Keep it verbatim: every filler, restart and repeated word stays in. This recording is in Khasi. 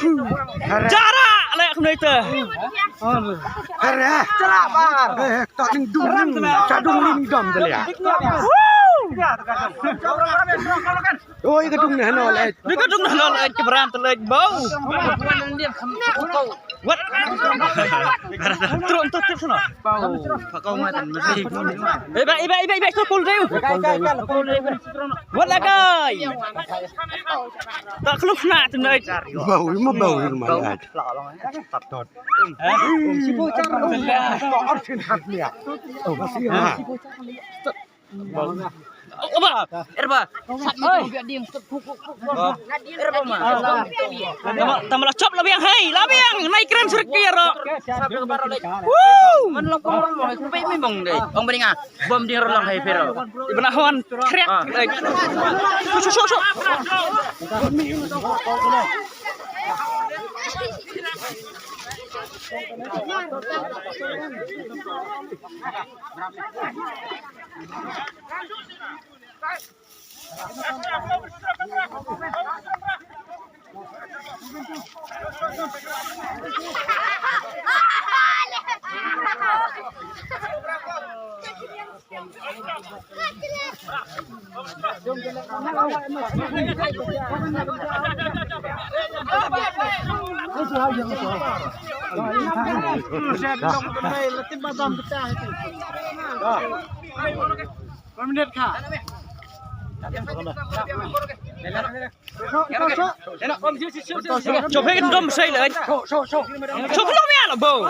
Jara leh kumne te. Hare. Jara ba. Eh, ta ding dung ling, ta dung ling dom te leh. Oi, ka dung ne no leh. Ni ka dung ne no leh, ki bram te leh bau. Wat. Truk tu truk sana. Iba iba iba iba tu kul deu. Wat la kai. Tak keluk nak tu nak. Bau, ma bau ni ma. Tot. Sibu char. Tot sin hat lia. Oh, masih ha. Oba, erba. Oi. Erba ma. Tama tama la chop la biang hei, la biang nai kren serki ro. Woo. Man long ko ro mo ku pe mi bong dei. Ong beringa. Bom ding ro long hei pero. Ibna hwan krek. Su su su. Chụp hết đâm xây lại. Chụp lắm nha là bầu.